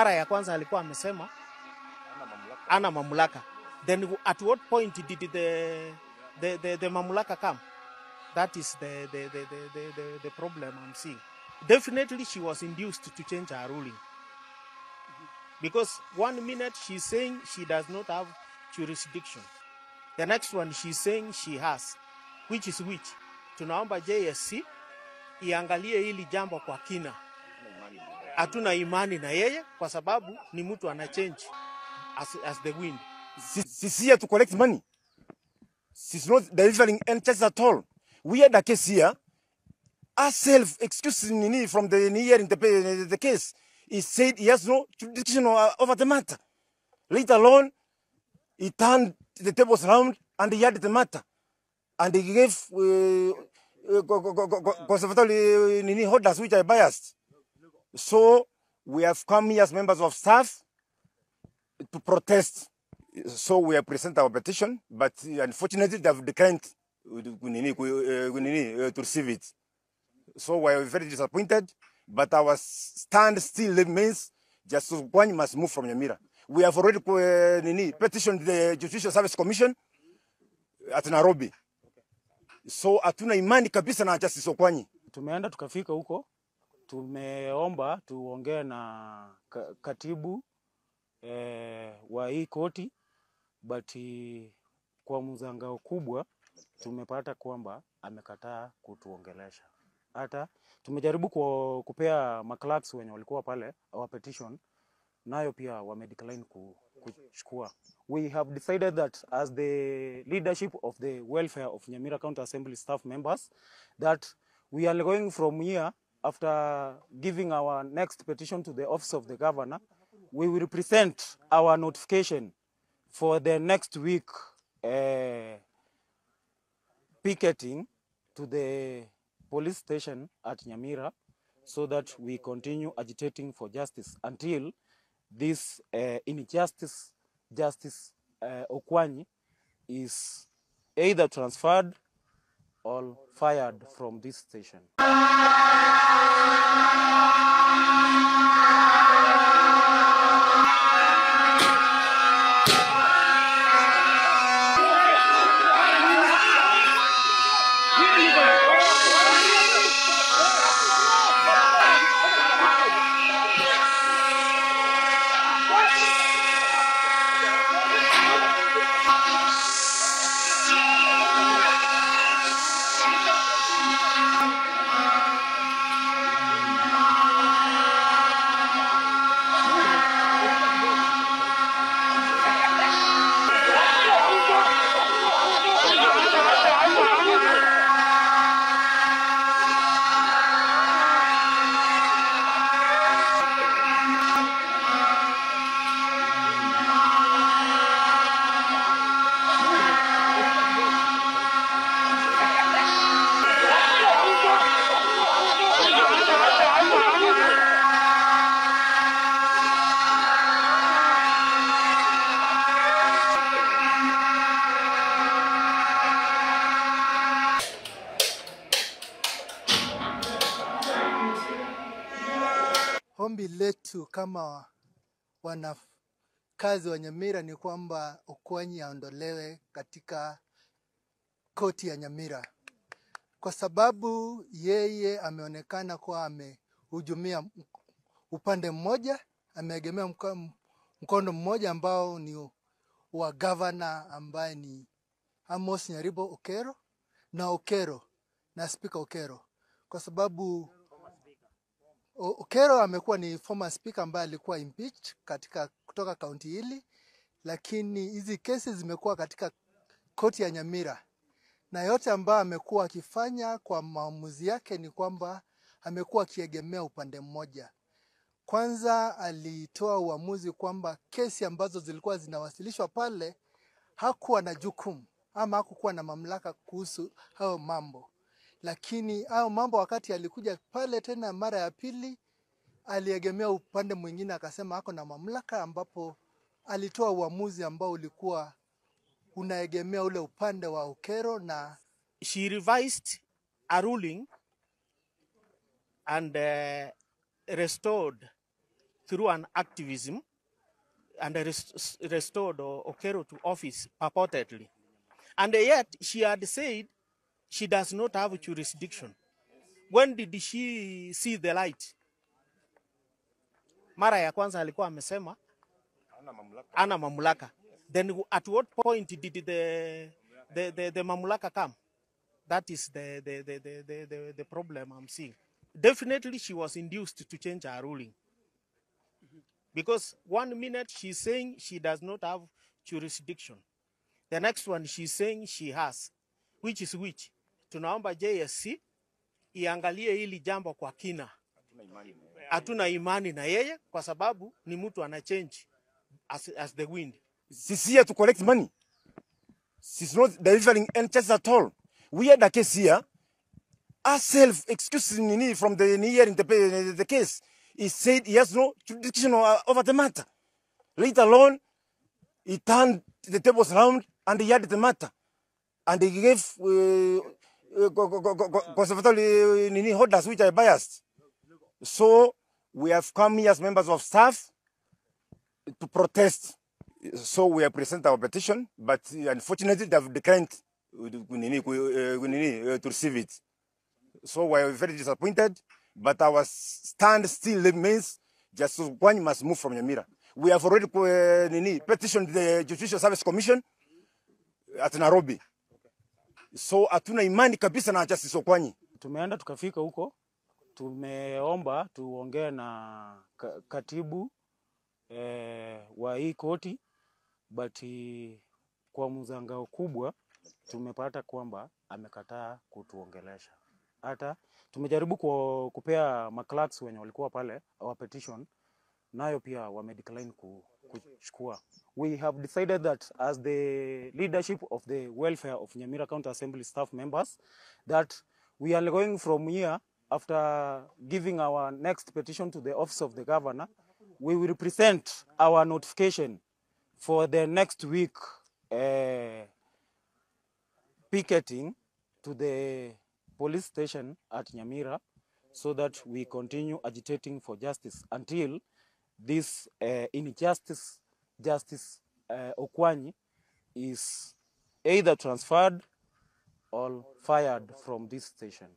Mara ya kwanza alikuwa amesema ana mamlaka. Then at what point did the mamlaka come? That is the problem I'm seeing. Definitely she was induced to change her ruling. Because one minute she's saying she does not have jurisdiction. The next one she's saying she has. Which is which? Tunaomba JSC iangalie hili jambo kwa kina. Hatuna imani na yeye kwa sababu ni mtu ana change as the wind. She's here to collect money. She's not delivering any charges at all. We had a case here. Ourselves, excuse me, from the hearing the case, he said he has no jurisdiction over the matter. Later on, he turned the tables round and he had the matter. And he gave conservatory orders which are biased. So we have come here as members of staff to protest. So we have presented our petition, but unfortunately they have declined to receive it. So we are very disappointed, but our stand still remains. Justice Okwanyi must move from Nyamira. We have already petitioned the Judicial Service Commission at Nairobi. So hatuna imani kabisa na Justice Okwanyi. Tumeenda tukafika huko, tumeomba tuongee na katibu wa hii koti, but kwa mzangao kubwa tumepata kwamba amekataa kutuongelesha. Hata tumejaribu kupea maclerks wenye walikuwa pale our petition, nayo pia wame decline kuchukua. We have decided that as the leadership of the welfare of Nyamira County Assembly staff members, that we are going from here after giving our next petition to the office of the governor. We will present our notification for the next week picketing to the police station at Nyamira, so that we continue agitating for justice until this injustice, Justice Okwanyi, is either transferred or fired from this station. Ombi letu kama wanakazi wa Nyamira ni kwamba Okwanyi aondolewe katika koti ya Nyamira, kwa sababu yeye ameonekana kuwa amehujumia upande mmoja, ameegemea mkono mmoja ambao ni wa governor ambaye ni Amos Nyaribo Okero na Okero na Speaker Okero, kwa sababu Okero amekuwa ni former speaker ambaye alikuwa impeached katika kutoka kaunti hili, lakini hizi kesi zimekuwa katika koti ya Nyamira, na yote ambayo amekuwa akifanya kwa maamuzi yake ni kwamba amekuwa akiegemea upande mmoja. Kwanza alitoa uamuzi kwamba kesi ambazo zilikuwa zinawasilishwa pale hakuwa na jukumu ama hakukuwa na mamlaka kuhusu hayo mambo. Lakini hayo mambo wakati alikuja pale tena mara ya pili aliegemea upande mwingine akasema hako na mamlaka, ambapo alitoa uamuzi ambao ulikuwa unaegemea ule upande wa Okero. Na she revised a ruling and restored through an activism and restored Okero to office purportedly. And yet she had said she does not have jurisdiction. When did she see the light? Mara ya kwanza alikuwa amesema ana mamlaka. Then at what point did the mamlaka come? That is the problem I'm seeing. Definitely she was induced to change her ruling. Because one minute she's saying she does not have jurisdiction. The next one she's saying she has. Which is which? Tunaomba JSC iangalie hili jambo kwa kina. Hatuna imani na yeye kwa sababu ni mtu ana change as the wind. She's here to collect money. She's not delivering any justice at all. We had a case here. Herself, excuse nini from the hearing the case. He said he has no jurisdiction over the matter. Later on, he turned the tables round and he had the matter. And he gave conservatory nini orders which are biased. So we have come here as members of staff to protest. So we have presented our petition, but unfortunately they have declined nini, to receive it. So we are very disappointed, but our stand still remains. Justice Okwanyi must move from Nyamira. We have already nini, petitioned the Judicial Service Commission at Nairobi. So hatuna imani kabisa na Justice Okwanyi. Tumeenda tukafika huko, tumeomba tuongee na katibu wa hii koti, but kwa mshangao kubwa tumepata kwamba amekataa kutuongelesha. Hata tumejaribu kupea maclerks wenye walikuwa pale our petition, nayo pia wame decline kuchukua. We have decided that as the leadership of the welfare of Nyamira County Assembly staff members, that we are going from here after giving our next petition to the office of the governor. We will present our notification for the next week picketing to the police station at Nyamira, so that we continue agitating for justice until this injustice, Justice Okwanyi, is either transferred or fired from this station.